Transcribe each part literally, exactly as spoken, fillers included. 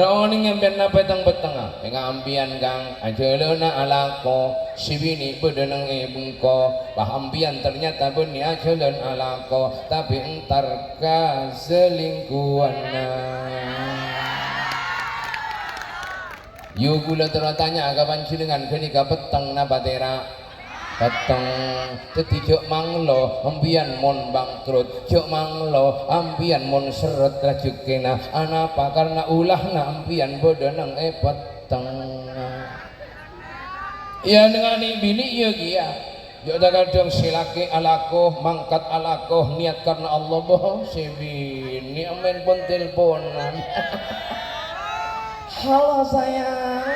Onèng sampèyan napa teng-pettengnga? Ènga' sampèyan, Kang, ajhâlâna alako, sè binè' bâdâ neng è bengko. Wah, sampèyan ternyata bânnè ajhâlân alako, tapè entar kaselingkuhanna. Yu, kaulâ terro atanya'a ka panjhennengngan, ghânèka petteng napa tèra'? Petteng. Dhâddhi jhâ' manglo sampèyan mon bangkrut, jhâ' manglo sampèyan mon serret rajhekkèna. Anapa? Karna ulahna sampèyan bâdâ neng è petteng. Iyâ, neng anè' binè' iyâ kèya. Jhâ' ta' kadhâng sè lakè' alako, mangkat alako, niat karna Allah, bâh, sè binè' mèn pon-telponan. Halo, sayang.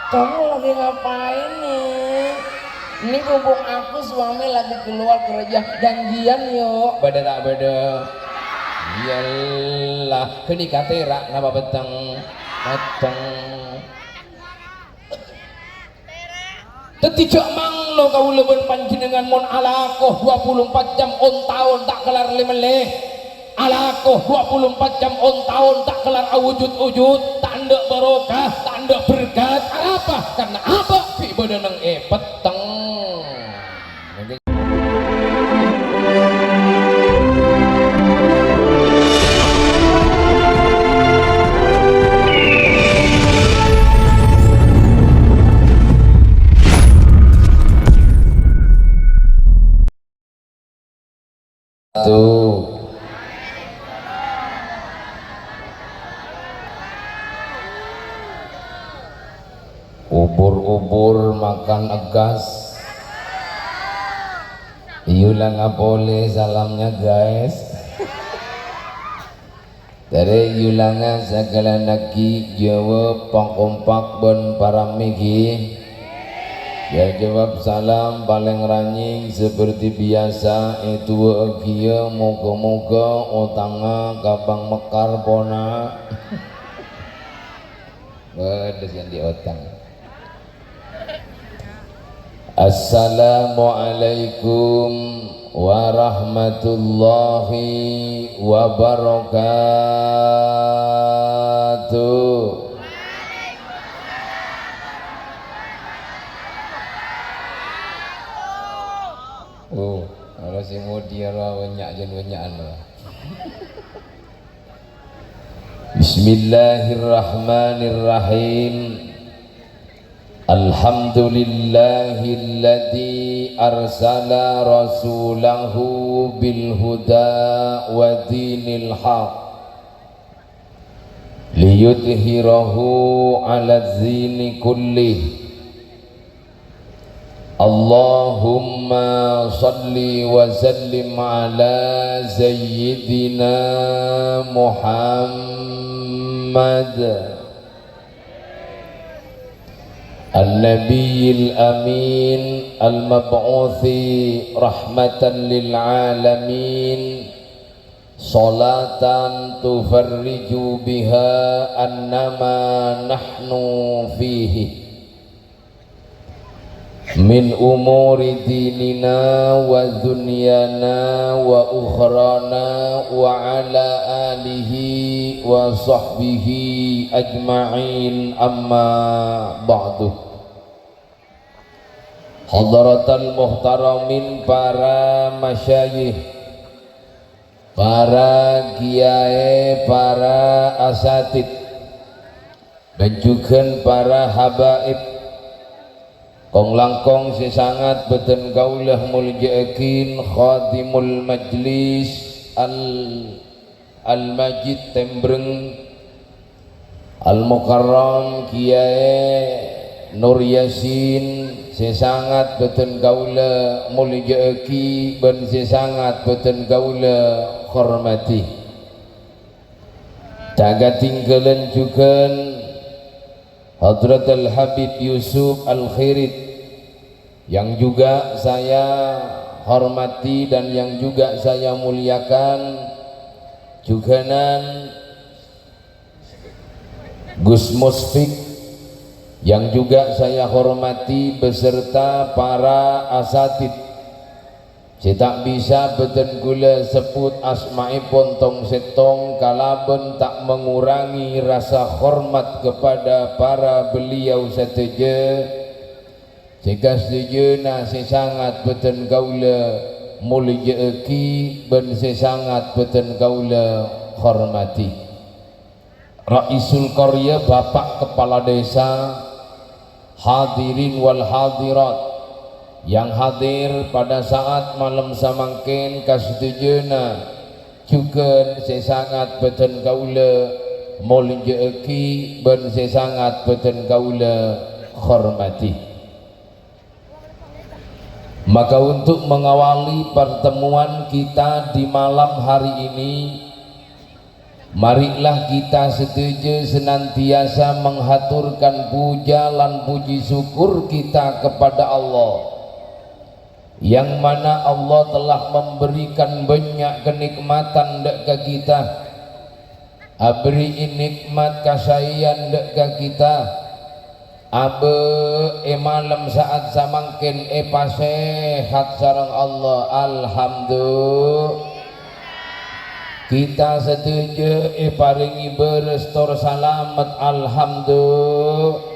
Kamu lagi ngapain, nih? Ini mumpung aku suami lagi keluar kerja, janjian yuk. Bâdâ ta' bâdâ? Iyalah, ghânèka tèra' napa petteng? Petteng. Dhâddhi jhâ' manglo kaulâ bân panjhennengngan mon alako dua puluh empat jam on-taon ta' kellar lè-mellè. Alako dua puluh empat jam on-taon ta' kellar awujud-ujud, ta' endâ' barokah, ta' endâ' berkat. Arapa? Karna abâ' ghi' bâdâ neng è petteng. Tuh. Ubur-ubur makan egas. Iyulanga polè salamnya, guys. Dâri iyulanga sakalangkong jâwâb pa-kompak bân paramè ghi. Ya, jawab salam palèng ranyèng seperti biasa, èdu'aaghiyâ moghâ-moghâ otangnga kabâng mekar pona. Bâdâ sè andi' otang. Assalamualaikum warahmatullahi wabarakatuh. Oh, kalau sè modi ro bânnya' jân bânnya'an ro. Bismillahirrahmanirrahim. Alhamdulillahilladzi arsala rasulahu bil huda wa dinil haq liyudhhirahu 'ala dzini kullih. Allahumma shalli wa sallim ala sayyidina Muhammad an-nabiyil amin al-mab'uthi rahmatan lil alamin, sholatan tufarriju biha annama nahnu fihi min umuri dinina wa dunyana wa ukhrana wa ala alihi wa sahbihi ajma'in, amma ba'du. Hadratal muhtaramin, para masyayikh, para kiyaè, para asatid, bân jhughân para habaib. Kong-langkong sè sangat bâdhân kaulâ molja'aghi Khadimul Majlis Al-, Al-Majid Tembreng, Al-Mukarram Kiyaè Nur Yasin, sè sangat bâdhân kaulâ molja'aghi bân sè sangat bâdhân kaulâ hormadhi. Ta' katèngghâlân jhughân Hadratal Habib Yusuf Al-Khairit yang juga saya hormati dan yang juga saya muliakan, jhughânan Gus Musfik yang juga saya hormati beserta para asatid. Sè ta' bisa bâdhân kaulâ sebbhut asmaèpon tong-sèttong kalabân ta' mengurangi rasa hormat kepada para beliau sadhâjâ, sè kasadhâjâna sè sangat bâdhân kaulâ molja'aghi bân sè sangat bâdhân kaulâ hormadhi. Raisul Qarya, Bapak Kepala Desa, hadirin wal hadirat yang hadir pada saat malem samangkèn, kasadhâjâna jhughân sè sangat bâdhân kaulâ molja'aghi bân sè sangat bâdhân kaulâ hormadhi. Maka untuk mengawali pertemuan kita di malam hari ini, marilah kita sadhâjâ senantiasa menghaturkan puja lan puji syukur kita kepada Allah, yang mana Allah telah memberikan banyak kenikmatan dâ' ka kita, aberri'i nikmat kasaèyan dâ' ka kita, abâ' è malem sa'at samangkèn èpasèhat sareng Allah. Alhamdulillah. Kita sadhâjâ èparèngè bârâs tor salamet. Alhamdulillah.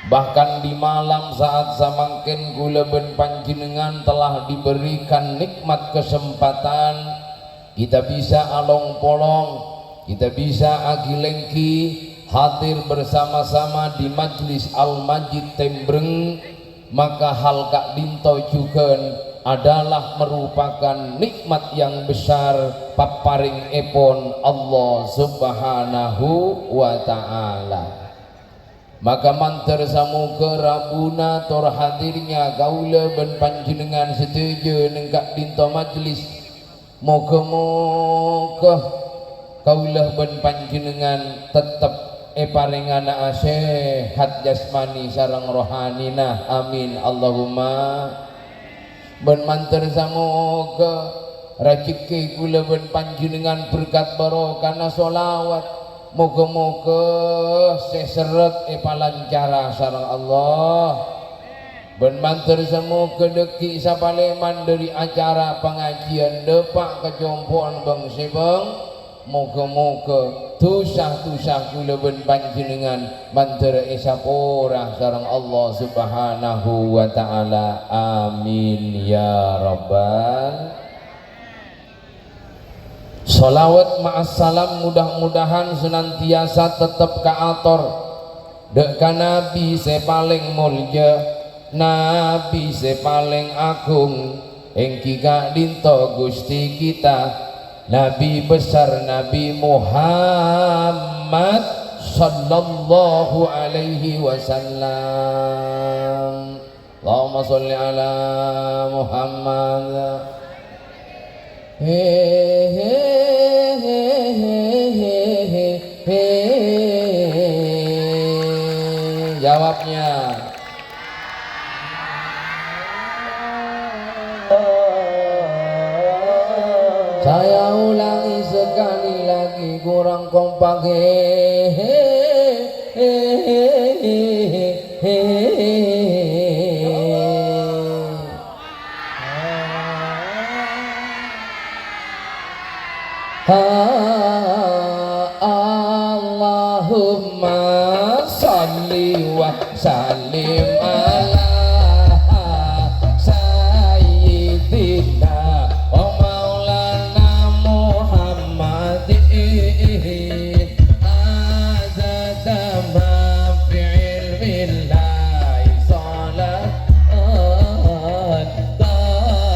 Bahkan di malam sa'at samangkèn kaulâ bân panjhennengngan telah diberikan nikmat kesempatan kita bisa along-polong, kita bisa aghi-lengghi hadir bersama-sama di Majlis Al-Majid Tembreng, maka hal ka'dinto jhughân adalah merupakan nikmat yang besar paparèngèpon Allah Subhanahu wa Ta'ala. Maka mandhâr samogâ rabuna tor hadirnya kaulâ bân panjhennengngan sadhâjâ neng ka'dinto majlis. Mogâ-mogâ kaulâ bân panjhennengngan tettep èparèngana asèhat jasmani sareng rohanina. Amin, Allahumma. Bân mandhâr samogâ rajhekkè kaulâ bân panjhennengngan berkat barokana sholawat, mogâ-mogâ sè serrèt èpalancara sareng Allah. Bân mandhâr samogâ dhâggi' sapalèman dhâri acara pangajiyân dâpa' ka compo'na bâng-sèbâng. Mogâ-mogâ dhusa-dhusa kaulâ bân panjhennengngan mandhâr èsapora sareng Allah Subhanahu wa Ta'ala. Amin, ya Rabbal. Sholawat ma'assalam mudah-mudahan senantiasa tettep kaator dâ' ka Nabi sè palèng molja, Nabi sè palèng agung, èngghi ka'dinto Gusti kita, Nabi besar Nabi Muhammad sallallahu alaihi wasallam. Allahumma sholli ala Muhammad. He, he, he. Jawabnya. Saya ulangi sekali lagi, kurang kompak. He, he, he, he, he, he, he. Ha, Allahumma shalli wa sallim ala sayyidina wa maulana Muhammadin. Adada ma fi ilmillahi sholatan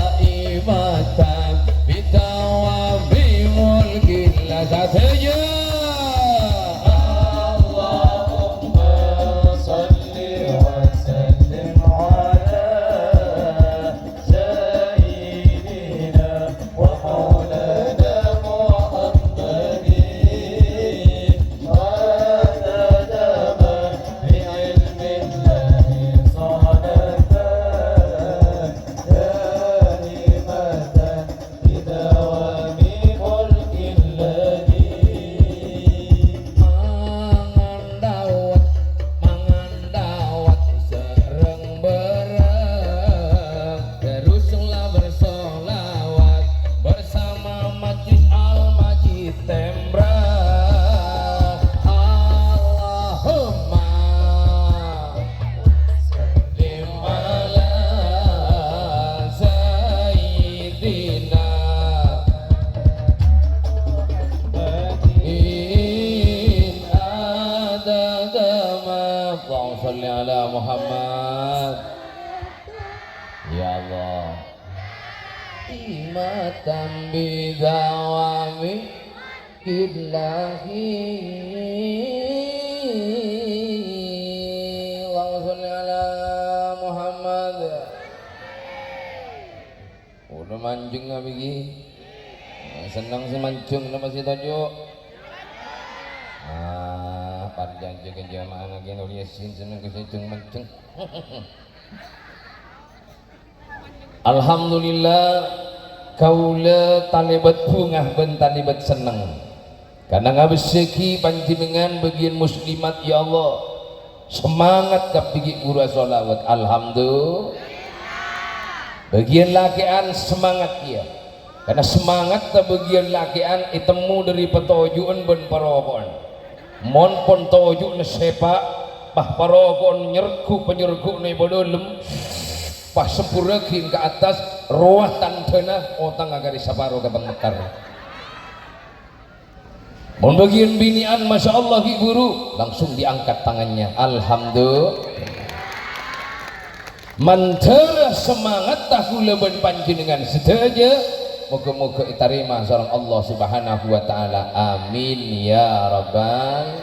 qaimatan bidawabi mulkillah. Sadhâjâ. Allahumma shalli wa sallim. Sholli ala Muhammad. Ya Allah. Imatan bidawami illahi. Allahumma sholli ala Muhammad. Udah manjeng apa iki? Senneng sè manjeng, napa sè toju'? Ah, parjâjâ ka jamaah lagi Nur Yasin, senneng ka sè jeng manjeng. Alhamdulillah, kaulâ talèbât bhungah bân talèbât senneng. Karna ngabâssaghi panjhennengngan bâgiyân muslimat, ya Allah. Semangat kabbhi ghi' bhuru asholawat. Alhamdulillah. Bâgiyân lakè'an semangat kèya. Karna semangatta bâgiyân lakè'an ètemmo dhâri patoju'an bân paroko'an. Mon pon toju'na sèpa', pas paroko'an nyergu panyergu'na è bâdâlem, pas sempurraghi ka attas, rowa tandhâna otangnga karè saparo katèng mekkar. Mon bâgiyân binè'an, masya Allah, ghi' bhuru, langsung diangkat tangannya. Alhamdulillah. Mandhâr semangatta kaulâ bân panjhennengngan sadhâjâ, moghâ-moghâ ètarèma sareng Allah Subhanahu wa Ta'ala. Amin, ya Rabbal.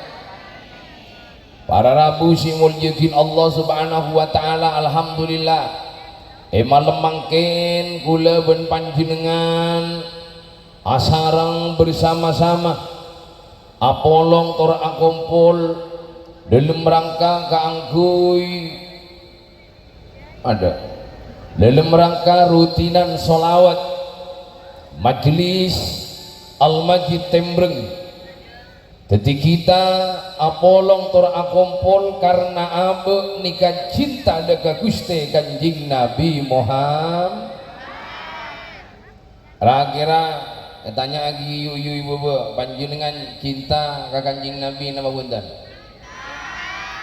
Para rabu sè èmoljâ'aghi Allah Subhanahu wa Ta'ala, alhamdulillah. È malem mangkèn kaulâ bân panjhennengngan asareng bersama-sama apolong tor akompol dâlem rangka kaangghuy, adâ', dâlem rangka rutinan sholawat Majelis Al-Majid Tembreng. Dhâddhi kita apolong tor akompol karna abâ' nèka cinta dâ' ka Ghustè Kanjeng Nabi Muhammad. Ra-kèra ètanya'aghi yu-yu bâbâ, panjhennengngan cinta ka Kanjeng Nabi napa bhunten?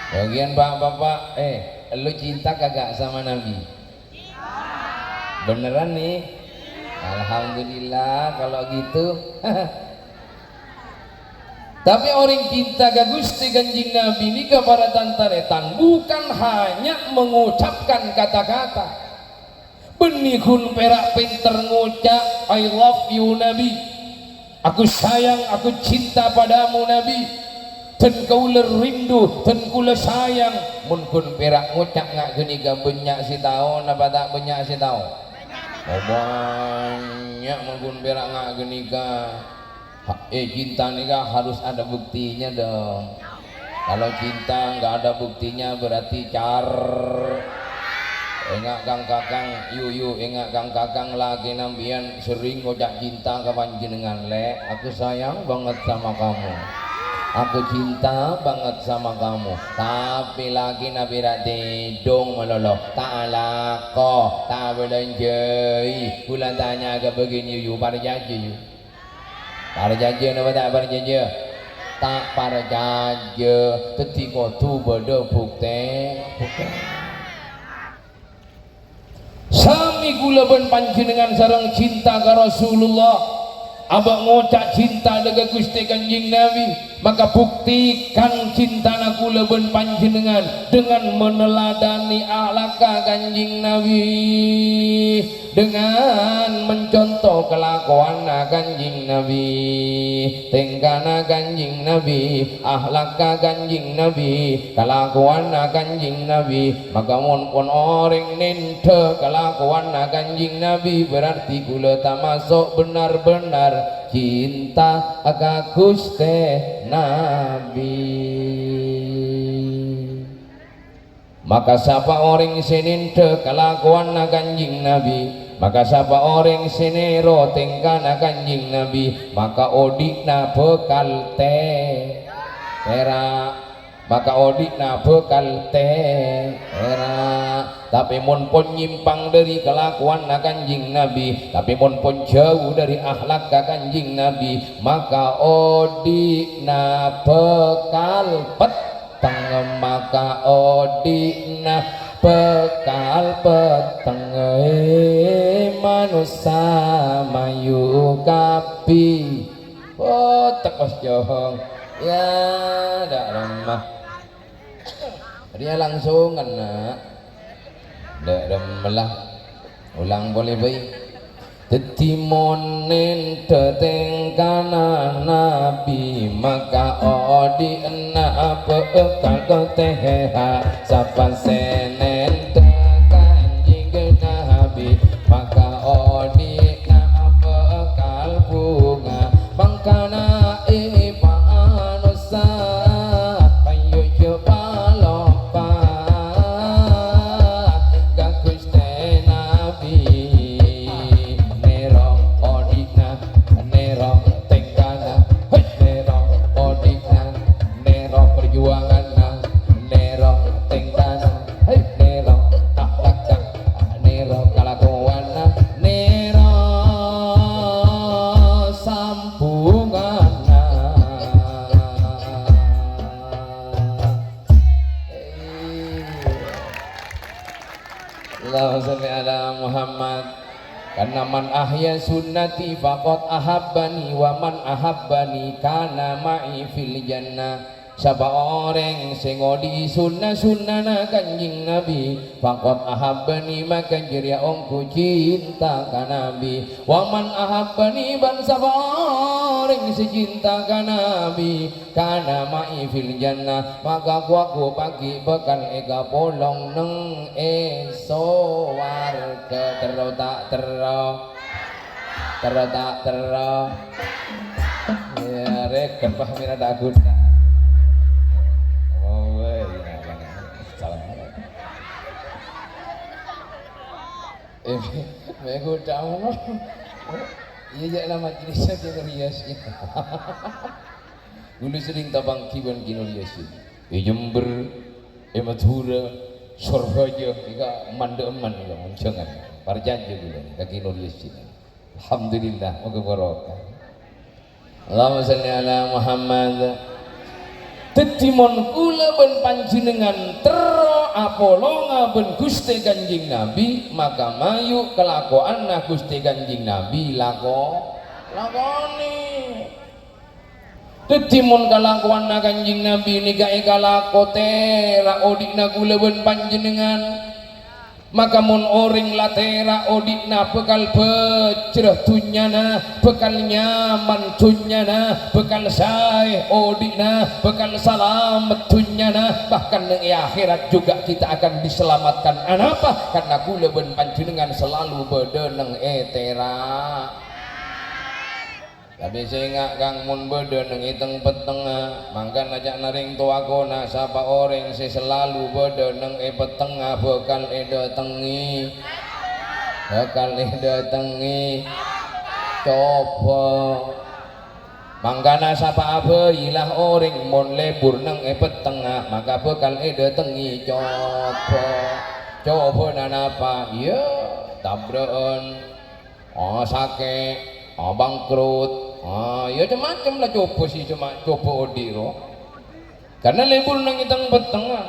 Bâgiyân pa'-bapa', eh, ello cinta kagak sama Nabi? Beneran nih? Alhamdulillah kalau gitu. Tapè orèng cinta ka Ghustè Kanjeng Nabi nèka para tan-tarètan bukan hanya mengucapkan kata-kata. Bânnè ghun pèra' pènter ngoca', "I love you, Nabi." Aku sayang, aku cinta padamu, Nabi. Dan kaulâ rindu, dan kaulâ sayang. Mon ghun pèra' ngoca' nga' ghânèka, bânnya' sè tao napa ta' bânnya' sè tao? Oh, bânnya' mon ghun pèra' nga' ghânèka. Ha, eh, cinta nèka harus ada buktinya dong. Kalau cinta nggak ada buktinya berarti car. Enga' kang kakang, yu, yu, enga' kang kakang lakèna sampèyan sering ngoca' cinta ka panjhennengngan, "Lè', aku sayang banget sama kamu. Aku cinta banget sama kamu." Tapè lakèna pèra' tèdhung malolo, ta' alako, ta' abâlânjhâi. Kaulâ tanya ka bâgiyân yu, yu, parcajâ, yu? Parcajâ napa ta' parcajâ? Ta' parcajâ. Dhâddhi kodhu bâdâ buktè-, buktè. Samè kaulâ bân panjhennengngan sareng cinta ka Rasulullah. Abâ' ngoca' cinta dâ' ka Ghustè Kanjeng Nabi, maka buktikan cintana kaulâ bân panjhennengngan dengan meneladani akhlakka Kanjeng Nabi. Dengan mencontoh kelakuanna Kanjeng Nabi, tèngkana Kanjeng Nabi, akhlakka Kanjeng Nabi, kelakuanna Kanjeng Nabi. Maka mon pon orèng nèndhâ kelakuanna Kanjeng Nabi, berarti kaulâ tamaso' benar-benar cinta ka Ghustè Nabi. Maka sapa orèng sè nèndhâ kalakowanna Kanjeng Nabi, maka sapa orèng sè nèro tèngkana Kanjeng Nabi, maka odi'na bhâkal tè-, tèra', maka odi'na bhâkal tè-, tèra'. Tapè mon pon nyimpang dhâri kalakowanna Kanjeng Nabi, tapè mon pon jhâu dhâri akhlakka Kanjeng Nabi, maka odi'na bhâkal pet-, teng, maka odi'na bhâkal pettengnga manossa mayu kabbhi. Oh, tekos jhong. Ya, ndak lemah. Rèya langsungan, Na'. Dâ' remma la. Olang polè bhâi. Dhâddhi mon nèndhâ tèngkana Nabbhi, maka odi'na bhâkal tèha. Sapa sè nèndhâ Kanjeng Nabbhi, maka odi'na bhâkal bhunga. Mangkana, è manossa, payu jhâ' paloppa ka Ghustè Nabbhi. Nèro odi'na, nèro tèngkana, hè, nèro odi'na, nèro parjuwanganna, nèro tèngkana, hè, nèro akhlakka, nèro kalakowanna, nèro sambhunganna. Allahumma shalli ala Muhammad. Karena "Man ahya sunnati faqad ahabbani, wa man ahabbani kana ma'i fil jannah." Sapa orèng sè ngodhi'i sunna-sunnana Kanjeng Nabbhi, faqad ahabbani, maka jârèya ongghu cinta ka Nabbhi. "Wa man ahabbani," bân sapa orèng sè cinta ka Nabbhi, "kana ma'i fil jannah," maka ku-, aku paghi' bhâkal èkapolong neng è sowarghâ. Terro ta' terro? Terro ta' terro? Iyâ, règhâ, Pak, mèra ta' ghuna. Oh, iyâ, salah. Eh, mè' ghuna, iyâ, jâ' la majlis sè rias, iyâ. Ghulâ serrèng tapangghi bân Ki Nur Yasin. È Jember, è Madhurâ, Sorbhâjâ, èka mandhâ'emman, èka monjhângan. Parcajâ ghulâ ka Ki Nur Yasin. Alhamdulillah, moghâ barokah. Allahumma shalli ala Muhammad. Dhâddhi, mon kaulâ bân panjhennengngan terro apolonga bân Ghustè Kanjeng Nabbhi, maka mayu kalakowanna Ghustè Kanjeng Nabbhi lako-, lakonè. Dhâddhi, mon kalakowanna Kanjeng Nabbhi nèka èkalako tèra' odi'na kaulâ bân panjhennengngan, maka mon orèng la tèra' odi'na bhâkal bhâjhrâ dhunnyana, bhâkal nyaman dhunnyana, bhâkal saè odi'na, bhâkal salamet dhunnyana, bahkan neng è akhèrat juga kita akan diselamatkan. Anapa? Karena kaulâ bân panjhennengngan selalu bâdâ neng è tèra'. Tapè sènga', Kang, mon bâdâ neng è teng-pettengnga, mangkana ca'na rèng towa kona, sapa orèng sè selalu bâdâ neng è pettengnga bhâkal èdâtengngè. Bhâkal èdâtengngè. Coba. Mangkana sapa abâi la orèng mon lebur neng è pettengnga, maka bhâkal èdâtengngè. Coba. Cobâna napa? Iyâ, tabra'an. Ah, sakè', ah, bangkrut, ah, ya, cem-macem la coba sè coma coba odi' ro. Karena lebur neng è teng-pettengnga.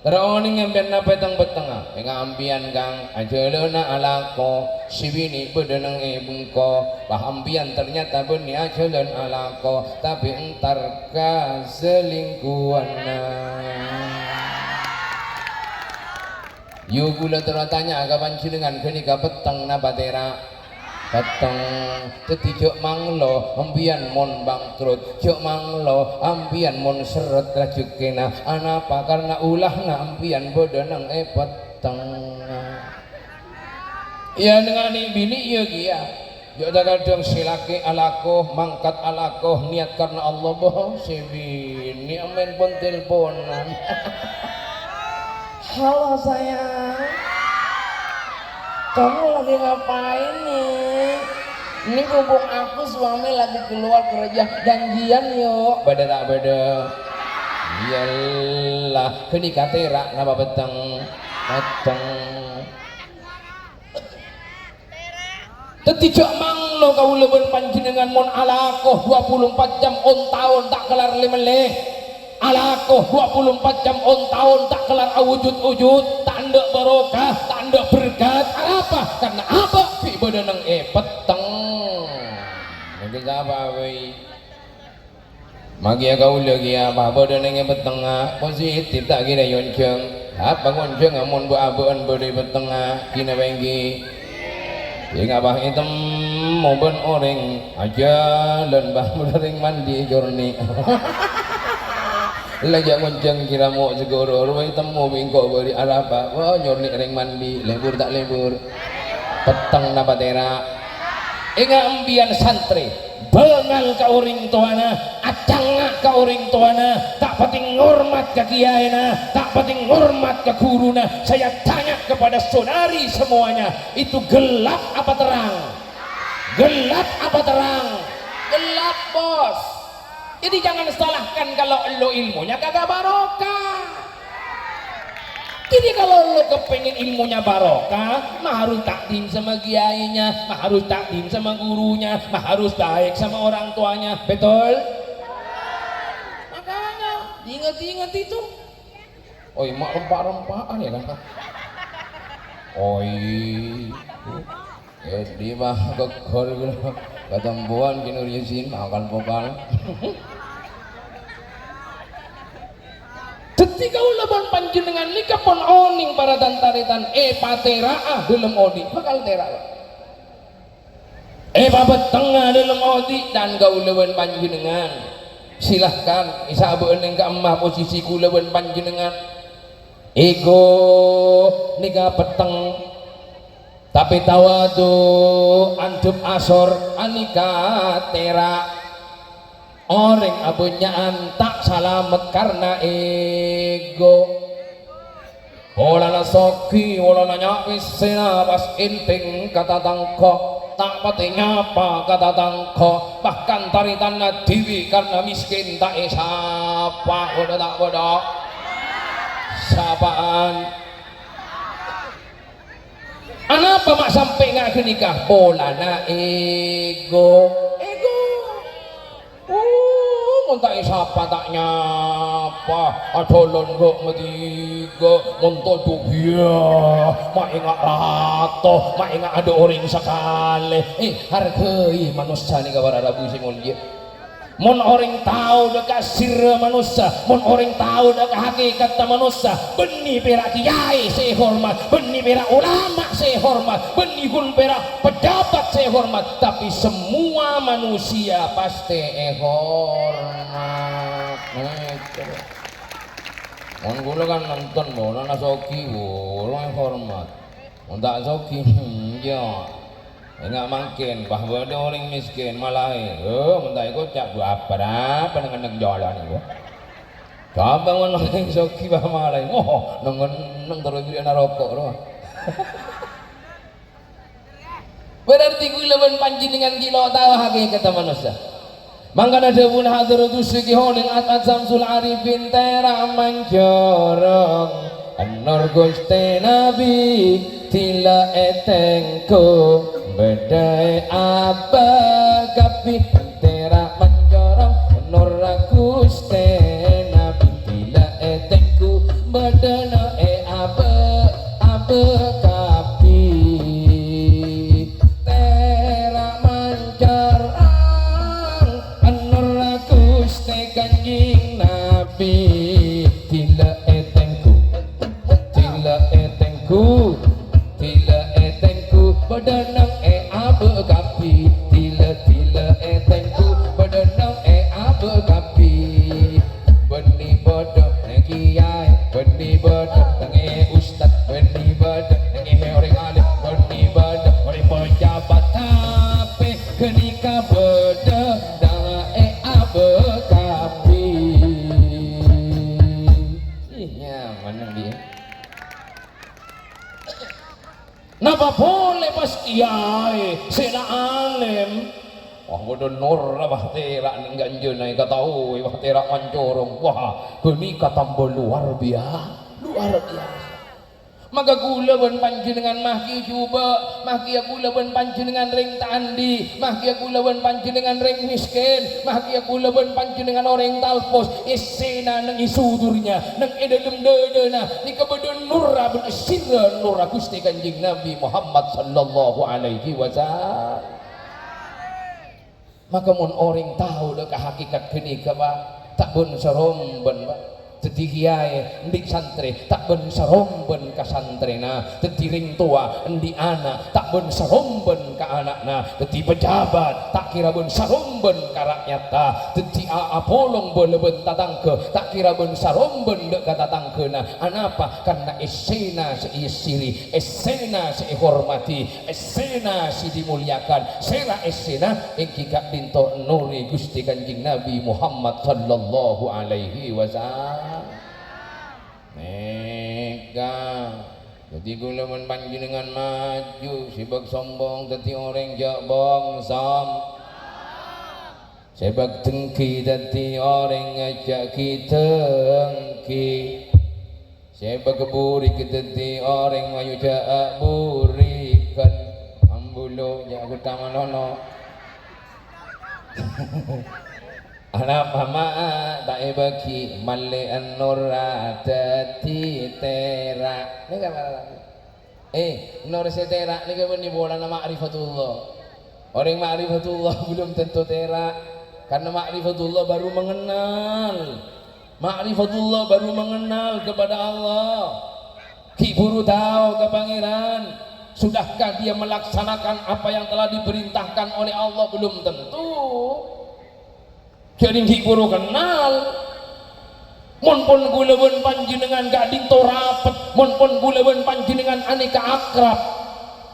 Terro onèng ampèyan napa è teng-pettengnga? Ènga' ampèyan, Kang, ajhâlâna alako, sè binè' bâdâ neng è bengko, pas ampèyan ternyata bânnè ajhâlân alako, tapè entar kaselingkuhanna. Yu, kaulâ terro atanya'a ka panjhennengngan, ghânèka petteng napa tèra'? Petteng. Dhâddhi jhâ' manglo ampèyan mon bangkrut, jhâ' manglo ampèyan mon serret rajhekkèna. Anapa? Karna ulahna ampèyan bâdâ neng è petteng. Iyâ, neng anè' binè' iyâ kèya. Jhâ' ta-, kadhâng sè lakè' alako, mangkat alako, niat karna Allah, bâh, sè binè' ampèyan pon telponan. Halo, sayang. Kamu lagi ngapain, nih? Ini mumpung aku suami lagi keluar kerja, janjian yuk. Bâdâ ta' bâdâ? Iyalah, ghânèka tèra' napa petteng? Petteng. Dhâddhi jhâ' manglo kaulâ bân panjhennengngan mon alako dua puluh empat jam on-taon ta' kellar lè-mellè. Alako dua puluh empat jam on-taon ta' kellar awujud-ujud, ta' endâ' barokah, ta' endâ' berkat. Arapa? Karna abâ' ghi' bâdâ neng è petteng. Mungkin sapa, wèy? Makèya kaulâ kèya apa bâdâ neng è pettengnga, positif ta' kèra èyonjhâng. Apa ngonjhângnga mon bâ'-abâ'ân bâdâ è pettengnga, ghinapa ènggi? Sèngghâ bâ' ètemmo bân orèng ajhâlân bâ' bâdâ orèng mandi è corni'. La jhâ' ngonjhâng kèra mo' sè ghuru rowa ètemmo bi' engko' bâri' arapa. Wah, nyorni' orèng mandi, lebur ta' lebur? Petteng napa tèra'? Ènga' empèyan santrè, bângal ka orèng towana, acangnga' ka orèng towana, ta' patè ngormat ka kiyaèna, ta' patè ngormat ka ghuruna. Saya tanya kepada saudari semuanya, itu gelap apa terang? Gelap apa terang? Gelap, Bos. Jadi jangan salahkan kalau elu ilmunya kagak barokah. Jadi kalau lo kepengen ilmunya barokah, mah harus takdim sama kiainya, mah harus takdim sama gurunya, mah harus baik sama orang tuanya. Betul? Makanya, ingat-ingat itu. Oi, mak rempa'-rempa'an ya kan? Oi. Eh, di mah geger gitu. Ketempoan Kinur Yasin, akal pokal. Dhâddhi kaulâ bân panjhennengngan nèka pon onèng para tan-tarètan, èpatèra'a dhâlem odi', bhâkal tèra'. Èpabettengnga dhâlem odi' dhân kaulâ bân panjhennengngan. Silahkan, èsabâ'â neng ka'emma posisi kaulâ bân panjhennengngan. Ego nèka petteng. Tapè tawadu' andhâp asor anèka tèra'. Orèng abânnya'an ta' salamet karna ego. Polana soghi, polana nya' pèssèna pas ènthèng ka tatangghâ, ta' patè nyapa ka tatangghâ, bahkan tarètanna dhibi' karna mèskèn ta' èsapa. Bâdâ ta' bâdâ? Sapa'an? Anapa ma' sampè' nga' ghânèka? Polana ego. Ego. Oh, mon ta' èsapa ta' nyapa. Adhâlân ghu' madhighâ, mon toju' ghiyâ, ma' enga' rato, ma' enga' adâ' orèng sakalè. Eh, hargai manossa nèka para rabu sè molja. Mon orèng tao dâ' ka sirrâ manossa, mon orèng tao dâ' ka hakèkatta manossa, bânnè pèra' kiyaè sè èhormat, bânnè pèra' ulama sè èhormat, bânnè ghun pèra' pejabat sè èhormat, tapè semmowa manusia pastè èhormat. Nah, itu. Mon kaulâ kan nonton bola, na soghi, kaulâ èhormat. Mon ta' soghi, iyâ. Enga' mangkèn, bâ bâdâ orèng mèskèn, malaè. Oh, mon ta' èkocca', bu apa-apa neng-enneng jhâlân nèko. Coba mon orèng soghi, bâ malaè. Oh, neng-enneng terros jârèya naroko, rowa. Berarti kaulâ bân panjhennengngan ghi' lo' tao hakèkatta manossa. Mangkana dhâbuna Hadratus Syeikh Holing At-At Samsul Arifin, tèra' mancorong, enor Ghustè Nabbhi, dhilâ è tèngghu, bâdâ è abâ' kabbhi. Tèra' mancorong, enor Ghustè Nabbhi, dhilâ è tèngghu, bâdâna è abâ', abâ' kabbhi. Tèra' mancorong, enor Ghustè Kanjeng Nabbhi, dhilâ è tèngghu, dhilâ è tèngghu, dhilâ è tèngghu, bâdâna è abâ' kabbhi. Dhilâ, dhilâ è tèngghu, bâdâna è abâ' kabbhi. Bânnè bâdâ neng kiyaè, bânnè bâdâ neng ustad, bânnè bâdâ neng orèng alim, bânnè bâdâ orèng pejabat, tapè ghânèka bâdâna è abâ' kabbhi. Iyâ, maneng, Bi. Napa polè pas kiyaè sè la alèm? Wah, bâdâ nurra, bâh, tèra' neng ghânjhâna èkataowè, bâh, tèra' mancorong. Wah, ghânèka tamba luar bia-, luar biasa. Maka kaulâ bân panjhennengngan mah kèya jhubâ', mah kèya kaulâ bân panjhennengngan rèng ta' andi', mah kèya kaulâ bân panjhennengngan rèng mèskèn, mah kèya kaulâ bân panjhennengngan orèng talpos, èssèna neng è sudurnya, neng è dâlem dâdâna, nèka bâdâ nurra bân sirra nurra Ghustè Kanjeng Nabbhi Muhammad sallallahu alaihi wasallam. Maka mon orèng tao dâ' ka hakikat ghânèka, Pa', ta' bân sarombân, Pa'. Dhâddhi kèyaè andi' santrè, ta' bân sarombân ka santrèna. Dhâddhi rèng towa andi' ana', ta' bân sarombân ka ana'na. Dhâddhi pejabat, ta' kèra bân sarombân ka ra'yatta. Dhâddhi a-, apolong bâlâ bân tatangghâ, ta' kèra bân sarombân dâ' ka tatangghâna. Anapa? Karna essèna sè èyessèrè, essèna sè èhormadhi. Essèna sè dimoljakan, sèra essèna èngghi ka'dinto nore Ghustè Kanjeng Nabi Muhammad sallallahu alaihi wasallam. Nèka. Dhâddhi kaulâ bân panjhennengngan maju, sè bâk sombong dhâddhi orèng jhâ' bâng som-, sè bâk dengghi dhâddhi orèng jhâ' ghi-dengghi. Sè bâk burik dhâddhi orèng mayu jhâ' burighân. Ambulo jhâ' ghutha manono. Ana' mama ta' èbâghi, mallè ennorra dhâddhi tèra'. Nèka, eh, ennor sè tèra' nèka bânnè polana ma'rifatullah. Orèng ma'rifatullah belum tentu tèra', karena ma'rifatullah baru mengenal. Ma'rifatullah baru mengenal kepada Allah. Ghi' buru tao ka Pangeran. Sudahkah dia melaksanakan apa yang telah diperintahkan oleh Allah? Belum tentu. Jhâ' dhing ghi' buru kennal. Mon pon kaulâ bân panjhennengngan ka'dinto rapet, mon pon kaulâ bân panjhennengngan anèka akrab.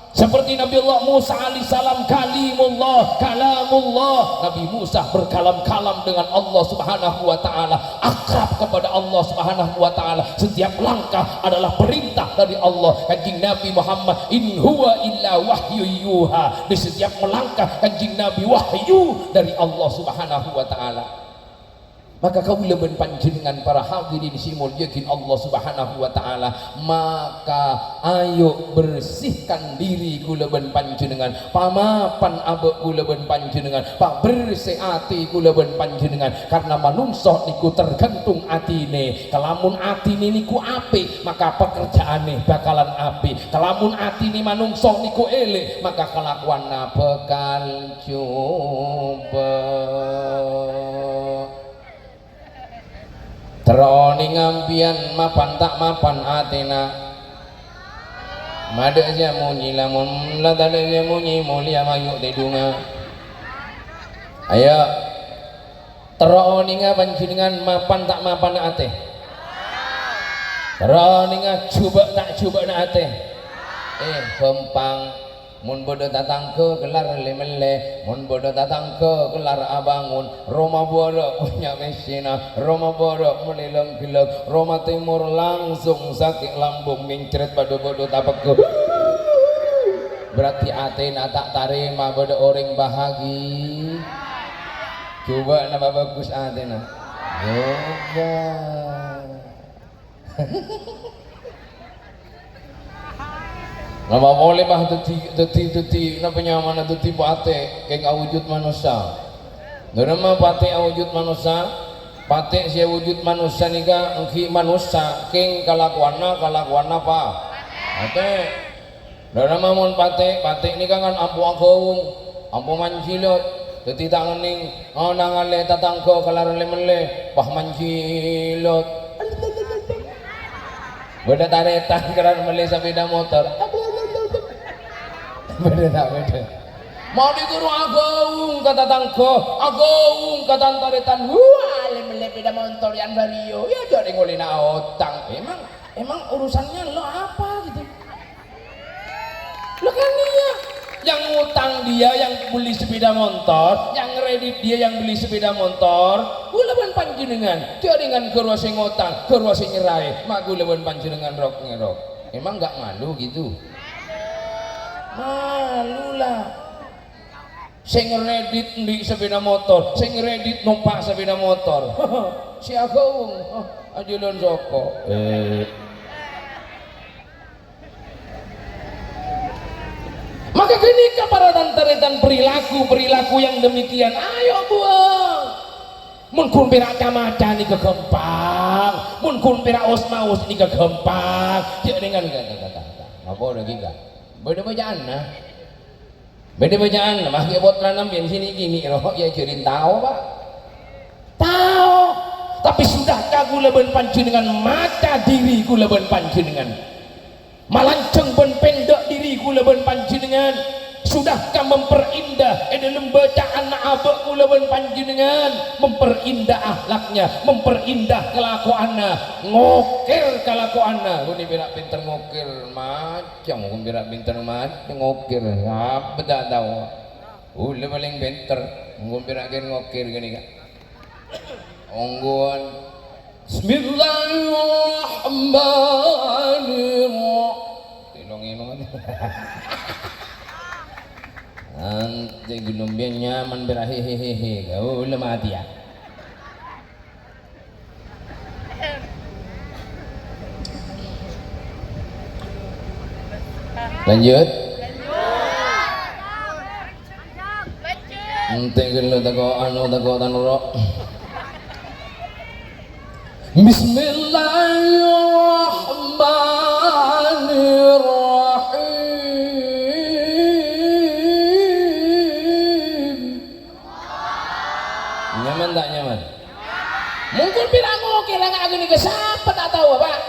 Seperti Nabiullah Musa alaihissalam, kalimullah, kalamullah. Nabi Musa berkalam-kalam dengan Allah Subhanahu wa Ta'ala, akrab kepada Allah Subhanahu wa Ta'ala. Setiap langkah adalah perintah dari Allah. Kanjeng Nabi Muhammad, "In huwa illa wahyu yuha." Di setiap melangkah Kanjeng Nabi wahyu dari Allah Subhanahu wa Ta'ala. Maka kaulâ bân panjhennengngan para hadirin sè èmoljâ'aghi Allah Subhanahu wa Ta'ala, maka ayo bersihkan diri kaulâ bân panjhennengngan, pamapan abâ' kaulâ bân panjhennengngan, pabersè atè kaulâ bân panjhennengngan, karna manongso nèko tergantung atèna. Kalamun atèna nèko apè', maka pekerjaanna bakalan apè'. Kalamun atèna manongso nèko èlè', maka kalakowanna bakal jhubâ'. Terro onènga sampèyan mapan ta' mapan atèna. Ma' tadâ' sè monyè, lamon la tadâ' sè monyè, molja mayu' tèdungnga. Ayo. Terro onènga panjhennengngan mapan ta' mapan atè. Terro onènga jhubâ' ta' jhubâ'na atè. Eh, ghâmpang. Mon bâdâ tatangghâ kellar lè-mellè, mon bâdâ tatangghâ kellar abângon, roma bârâ' bânnya' mèssèna, roma bârâ' mellè lang-ghellâng, roma tèmor langsung sakè' lambung mèncrèt bâdâ-bâdâ tapegghâ. Berarti atèna ta' tarèma bâdâ orèng bahagi-, jhubâ' napa bhâghus atèna? Jhubâ'. Napa polè, Bah, dhâddhi, dhâddhi, dhâddhi, napa nyamana dhâddhi patè', kèng awujud manossa? Dâremma patè' awujud manossa? Patè' sè awujud manossa nèka èngghi manossa, kèng kalakowanna, kalakowanna pa-, patè'. Dâremma mon patè', patè' nèka kan ampo aghâung, ampo manjhilot. Dhâddhi ta' ngennèng, oh, nangalè tatangghâ kellar lè-mellè, pas manjhilot. Bâdâ tarètan kellar mellè sapèda motor. Bâdâ ta' bâdâ? Mon èghuru aghâung ka tatangghâ, aghâung ka tan-tarètan, wah, lè-mellè sapèda motor yâ bâriyâ, yâ jhâ' rèng ollèna otang. Emang, emang urusannya lo apa gitu? Lah kan iyâ, yang ngutang dia yang beli sepeda motor, yang kredit dia yang beli sepeda motor. Kaulâ bân panjhennengngan, jhâ' rèng ghâruwa sè ngotang, ghâruwa sè nyerraè, ma' kaulâ bân panjhennengngan rok-ngerok. Emang nggak malu gitu? Malu lah. Sè ngredit andi' sapèda motor, sè ngredit nompa' sapèda motor. Sè aghâung, ajhulân soko. Eh. Maka ghânèka para tan-tarètan, perilaku-perilaku yang demikian, ayo buang. Mon ghun pèra' ca-maca nèka ghâmpang, mon ghun pèra' os-maos nèka ghâmpang. Jhâ' dengan, napa lagi, Kak? Bâdâ bâcaanna. Bâdâ bâcaan, mah ghi' pottrana bân sè nèka ghi' rowa, ya, jhârin tao, Pak. Tao. Tapè sudahkah kaulâ bân panjhennengngan maca dhiri kaulâ bân panjhennengngan? Malanjhâng bân pèndhâ' dhiri kaulâ bân panjhennengngan? Sudahkah memperindah è dâlem bâca'anna abâ' kaulâ bân panjhennengngan? Memperindah akhlaknya, memperindah kelakuanna, ngokèr kalakowanna. Ghun pèra' pènter ngokèr, Mat. Ca'na ghun pèra' pènter, Mat, ngokèr. Apa ta' tao? Kaulâ palèng pènter. Ghun pèra' kèr ngokèr ghânèka. Ongghuwân. Bismillahirrahmanirrahim. Tèlong-èlong. Nanti ghulâ bân nyaman pèra' hehehehe. Kaulâ matèya. Lanjut. Ente' ghâllu tako' anu tako' tanoro'. Bismillahirrahmanirrahim. Nyaman ta' nyaman? Mongghun pèra' ngokèr nga' ghânèka sapa ta' tao, Pak?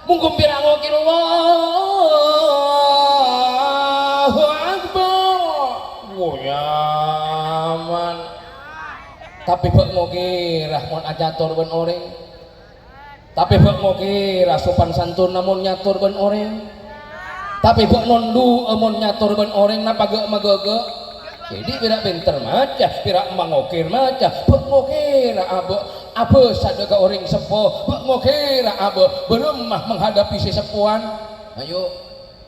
Mongghun pèra' ngokèr, Allahu Akbar. Wo, nyaman. Tapè bâ' ngokèra mon acator bân orèng. Tapè bâ' ngokèra sopan santonna mon nyator bân orèng. Tapè bâ' nondu'â mon nyator bân orèng, napa ghâ' maghâghâ'? Jadi pèra' pènter maca, pèra' mangokèr maca, bâ' ngokèra abâ', abâsa dâ' ka orèng seppo, bâ' ngokèra abâ', bârâmma menghadapi sè seppowan. Ayo,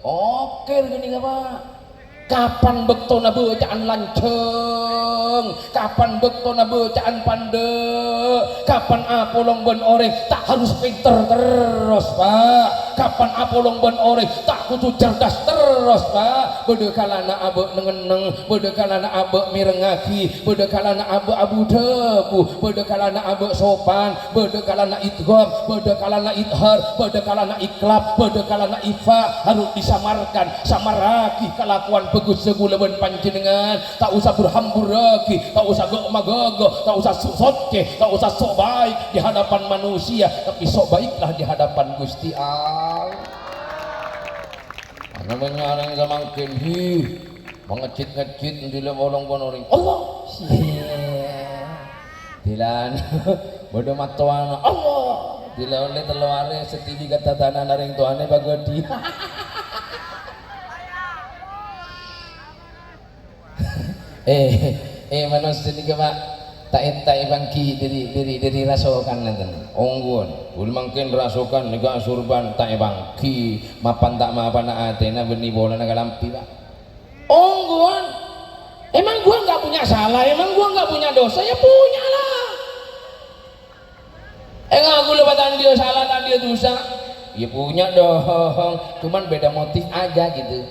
okèr ghânèka, Pak. Kapan bâktona bâca'an lanjhâng? Kapan bâktona bâca'an pandâ'? Kapan apolong bân orèng? Ta' harus pènter terros, Pak. Kapan apolong bân orèng? Ta' kodhu cerdas terros, Pak. Bâdâ kalana abâ' neng-enneng, bâdâ kalana abâ' mèrengngaghi, bâdâ kalana abâ' abu-dhâbu, bâdâ kalana abâ' sopan, bâdâ kalana idgham, bâdâ kalana idhar, bâdâ kalana iqlab, bâdâ kalana ikhfa, harus disamarkan. Samarraghi kalakowan bhâghussa ghulâ bân panjhennengngan. Ta' osa bur-hamburraghi, ta' osa ghâ'-maghâghâ, ta' osa sok soccè, ta' osa sok baik di hadapan manusia, tapi sok baiklah di hadapan Gusti Allah. Ana bânnya' orèng samangkèn, hi, mangejjhit-ngejjhit, ndhilâ polong bân orèng. Allah! Iyâ. Dhilân, bâdâ mattowana, Allah! Dhilâ ollè tello arè, sè TV katatanan orèng towana paghâdhi. Eh, eh, manossa nèka, Pak, ta' è-, ta' èpangghi dhâri, dhâri, dhâri rasokan ngènten. Ongghuwân, ghulâ mangkèn rasokan nèka asorban, ta' èpangghi, mapan ta' mapana atèna bânnè polana kalambhi, Pak. Ongghuwân. Emang gua nggak punya salah? Emang gua nggak punya dosa? Ya punya lah. Enggak, ghulâ ta' anḍi' sala, ta' anḍi' dhusa. Ya punya dong, cuman beda motif aja gitu.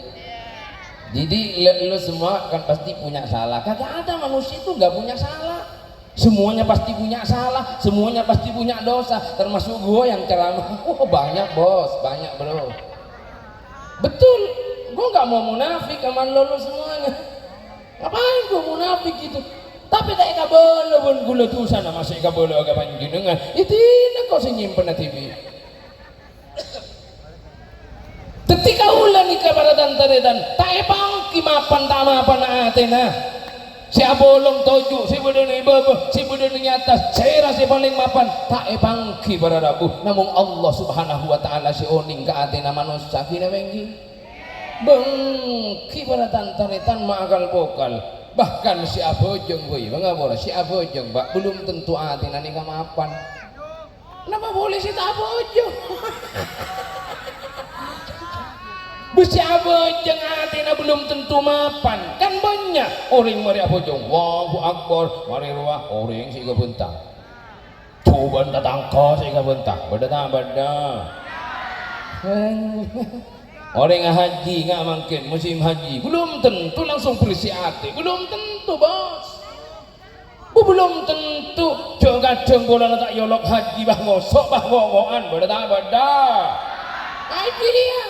Jadi le-, lu semua kan pasti punya salah. Kagak ada manusia itu nggak punya salah. Semuanya pasti punya salah, semuanya pasti punya dosa, termasuk gua yang ceramah. Oh, banyak, Bos, banyak, Bro. Betul, gua nggak mau munafik sama lo, lo semuanya. Ngapain gua munafik gitu? Tapè ta' èkabâlâ bân ghulâ dhusana, masè èkabâlâ ka panjhennengngan. Iyâ dinah kok sè nyimpenna dhibi'. Dhâddhi kaulâ nèka para tan-tarètan, ta' èpangghi mapan ta' mapana atèna. Sè apolong toju', sè bâḍâna è bâbâ, sè bâḍâna è attas, sèra sè palèng mapan, ta' èpangghi para rabu. Namong Allah Subhanahu wa Ta'ala sè onèng ka atèna manossa, ghi napa èngghi? Bângkhi para tan-tarètan ma' akal pokal. Bahkan sè abhâjâng bhâi, mangapora sè abhâjâng, Pak, belum tentu atèna nèka mapan. Napa polè sè ta' abhâjâng? Bâ sè abhâjâng atèna belum tentu mapan. Kan bânnya' orèng marè abhâjâng, Allahu Akbar, marè rowa orèng sè èkabhânta. Jhubâ'ân tatangghâ sè èkabhânta, bâḍâ ta' bâḍâ? Orèng haji nga' mangkèn, musim haji, belum tentu langsung bersih atè, belum tentu, Bos. Bu, belum tentu, jhâ' kadhâng polana ta' èolok haji, bâ ngoso', bâ ngoko'an, bâḍâ ta' bâḍâ? Nah, itu dia.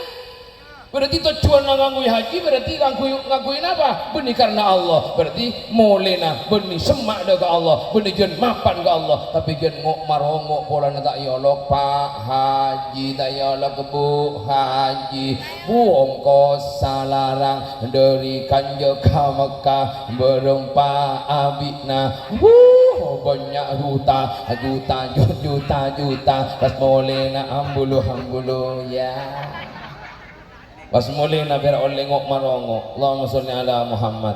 Berarti tojjhuwânna ngangghuy haji, berarti ngangghuy, ngangghuy napa? Bânnè karna Allah. Berarti molèna bânnè semma' dâ' ka Allah, bânnè jhân mapan ka Allah, tapè jhân ngo', marongo' polana ta' èolok Pa' Haji, ta' èolok Bu' Haji. Bu ongkos salarang dâri Kanja ka Mekkah bâreng pa' abi'na. Wuh, bânnya' juta, juta, ju-, juta, juta. Pas molèna ambulu-ambulu, ya. Pas molèna bârâ' ollè ngo'-marongo'. Allahumma sholli ala Muhammad.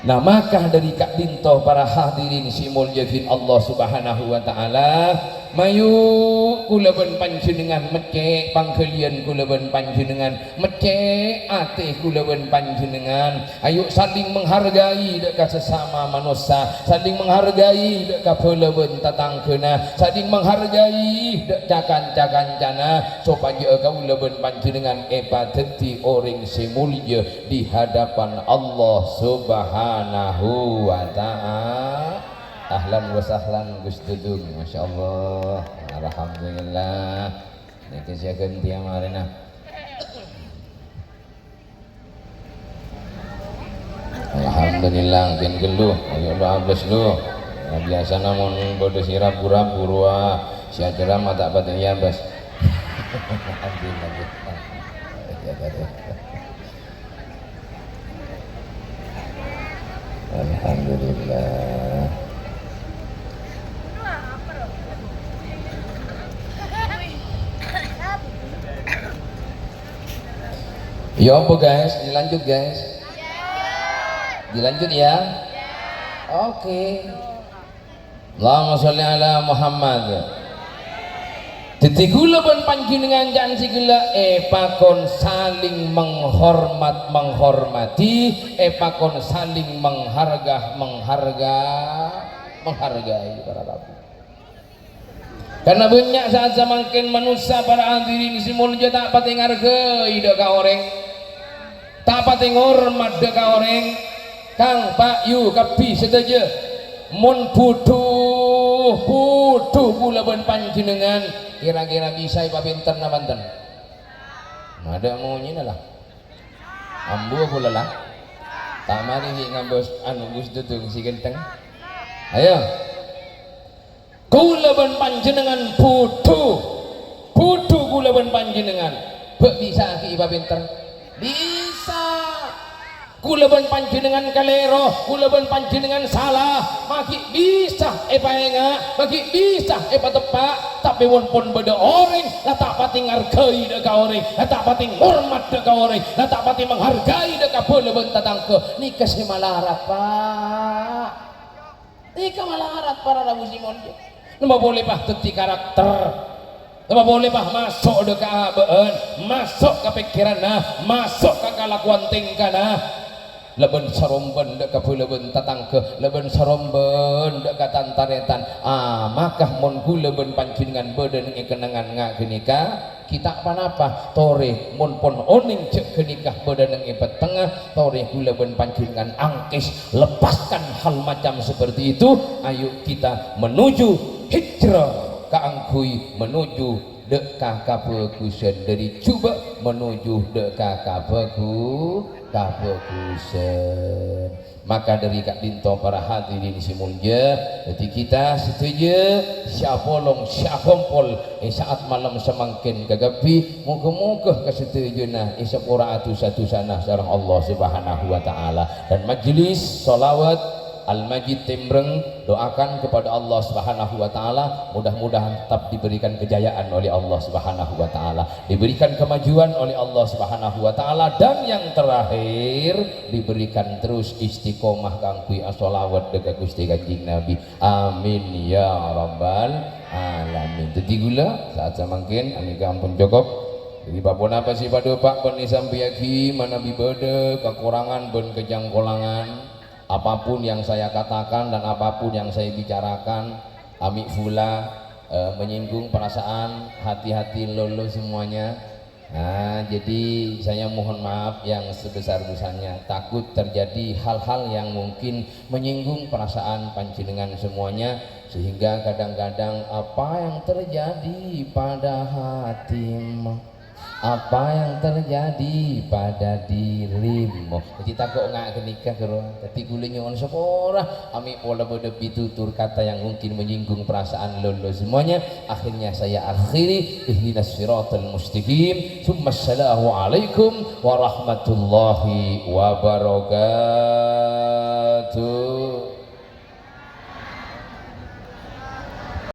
Nah, maka dâri ka'dinto para hadirin sè èmoljâ'aghi Allah Subhanahu wa Ta'ala, mayu kaulâ bân panjhennengngan meccè' pangghâliyân kaulâ bân panjhennengngan, meccè' atè kaulâ bân panjhennengngan. Ayo saling menghargai dâ' ka sesama manossa, saling menghargai dâ' ka bhâlâ bân tatangghâna, saling menghargai dâ' ca-kanca-kancana, sopajâ kaulâ bân panjhennengngan èpadâddhi orèng sè molja di hadapan Allah Subhanahu wa Ta'ala. Ahlan wa sahlan, Gus Dudung. Masya Allah. Alhamdulillah. Nèka sè ghântèya marèna. Alhamdulillah, mungkin ghâllu. Ayo, lu abâs, lu. Nah, biyasana mon bâdâ sè rabu-rabu rowa, sè acara ma' ta' patè abâs. Alhamdulillah. Alhamdulillah. Ya apa, guys? Dilanjut, guys. Dilanjut, ya. Oke. Allahumma sholli ala Muhammad. Dhâddhi, kaulâ bân panjhennengngan jhân sè ghellâ' èpakon saling menghormat, menghormati, èpakon saling mengharga, mengharga, menghargai para rabu. Karna bânnya' sa'at samangkèn manossa, para hadirin sè molja, ta' patè ngargai dâ' ka orèng, ta' patè ngormat dâ' ka orèng. Kang, Pa', Yu, kabbhi sadhâjâ, mon bhudhu, bhudhu kaulâ bân panjhennengngan, kèra-kèra bisa èpabhenter napa enten? Madâ' monyèna, la. Ambu apa, la? Ta' marè ghi' ngabâs, anu, Gus Dudung sè ghântheng. Ayo. Kaulâ bân panjhennengngan bhudhu. Bhudhu kaulâ bân panjhennengngan. Bâ' bisa ghi' èpabhenter? Bisa. Kaulâ bân panjhennengngan kalèro, kaulâ bân panjhennengngan sala, maghi' bisa èpaènga', maghi' bisa èpateppa', tapè mon pon bâdâ orèng la ta' patè ngargai dâ' ka orèng, la ta' patè ngormat dâ' ka orèng, la ta' patè menghargai dâ' ka bhâlâ bân tatangghâ, nèka sè malarat, Pa'. Nèka malarat para rabu sè molja. Napa polè, Pa', dhâddhi karakter. Napa polè, Pa', maso' dâ' ka abâ'na, maso' ka pèkkèranna, maso' ka kalakowan tèngkana. Labân sarombân dâ' ka bhâlâ bân tatangghâ, labân sarombân dâ' ka tan-tarètan. Ah, maka mon kaulâ bân panjhennengngan bâdâ neng è kennengngan nga' ghânèka, ghi' ta' ponapa, torè, mon pon onèng jhâ' ghânèka bâdâ neng è pettengnga, torè kaulâ bân panjhennengngan angkès, lepaskan hal macam seperti itu, ayo kita menuju hijrah kaangghuy menuju dâ' ka kabhâghusân, dâri jhubâ' menuju dâ' ka kabhâghu-, kabhâghusân. Maka dâri ka'dinto para hadirin sè molja, dhâddhi kita sadhâjâ sè apolong, sè akompol è sa'at malem samangkèn kakabbhi, moghâ-moghâ kasadhâjâna èsapora dhusa-dhusana sareng Allah Subhanahu wa Ta'ala. Dan majelis sholawat Al-Majid Tembreng doakan kepada Allah Subhanahu wa Ta'ala, mudah-mudahan tetap diberikan kejayaan oleh Allah Subhanahu wa Ta'ala, diberikan kemajuan oleh Allah Subhanahu wa Ta'ala, dan yang terakhir, diberikan terus istiqomah kaangghuy asholawat dâ' ka Ghustè Kanjeng Nabi. Amin ya rabbal alamin. Dhâddhi kaulâ, sa'at samangkèn, anèka ampon cokop. Dhâddhi, pa-ponapa sè padâ, Pa', bân èsampèyaghi, manabi bâdâ kakorangan bân kacangkolangan, apapun yang saya katakan dan apapun yang saya bicarakan, ami' pula, eh, menyinggung perasaan, hati-hati lolo semuanya. Nah, jadi saya mohon maaf yang sebesar-besarnya. Takut terjadi hal-hal yang mungkin menyinggung perasaan panjenengan semuanya, sehingga kadang-kadang apa yang terjadi pada hati Apa yang terjadi pada dirimu? Jadi tako' nga' ghânèka, ghuru. Jadi kulâ nyo'on sapora, amè' pola bâdâ pitutur kata yang mungkin menyinggung perasaan lolo semuanya. Akhirnya saya akhiri, ihdinas siratal mustaqim. Tsumma assalamualaikum warahmatullahi wabarakatuh.